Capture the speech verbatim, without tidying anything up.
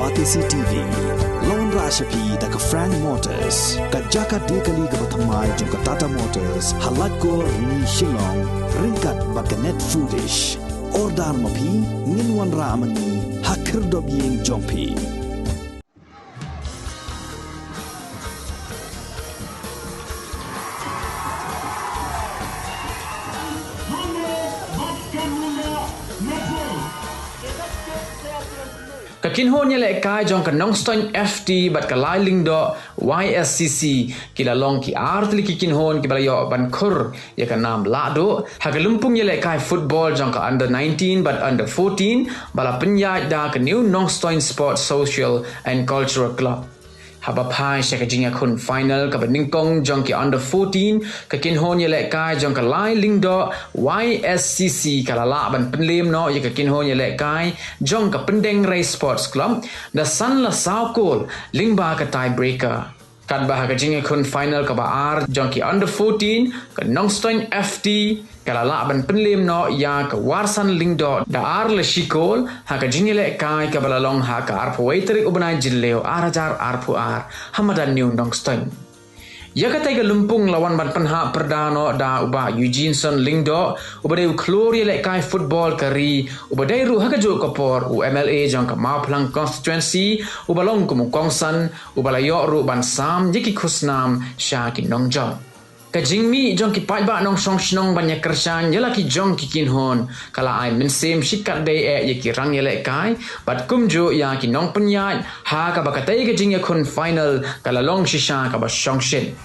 Batesi T V. Lawan rah sha phi da ka Frank Motors, ka jaka de kali kaba thymmai jong ka Tata Motors ha Laitkor, Rni, Shillong, ryngkat bad ka Net Foodish. Order ma phi, ngin wanrah ma ngi ha khyrdop ïing jong phi. Ka kynhun ïalehkai jong ka Nongstoiñ F T bad ka Lai Lyngdoh Y S C C ki la long ki ar tylli ki kynhun kiba la ïoh ban khur ïa ka nam lahduh ha ka lympung ïalehkai football jong ka under nineteen bad under fourteen ba la pynïaid da ka New Nongstoiñ Sports Social and Cultural Club. Haba phai sha ka jingïakhun final kaba nyngkong jong ki under fourteen, ka kynhun ïalehkai jong ka Lai Lyngdoh Y S C C ka la lah ban pynlem noh ïa ka kynhun ïalehkai jong ka Pyndengrei Sports Club da san la saw kol lyngba ka tiebreaker. Katba ha ka jingïakhun final kaba ar jong ki under fourteen, ka Nongstoiñ F T ka la lah ban pynlem noh ïa ka Warsan Lyngdoh da ar la shi kol ha ka jingïalehkai kaba la long ha ka arphew wei tarik u bnai Jylliew ar hajar arphew ar ha madan New Nongstoiñ. Ïa katei ka lympung la wan ban pynhap pyrda noh da u Bah Eugeneson Lyngdoh uba dei u khlur ïalehkai football ka ri uba dei ruh ha kajuh ka por u M L A jong ka Mawphlang constituency uba long kum u kongsan uba la ïoh ruh ban sam ïa ki khusnam sha ki nongjop. Ka jingmih jong ki paidbah nongshong shnong ban ïakyrshan ïa la ki jong ki kynhun ka la ai mynsiem shikatdei eh ïa ki rangïalehkai bad kumjuh ïa ki nongpynïaid ha kaba katei ka jingïakhun final ka la long shisha kaba shongshit.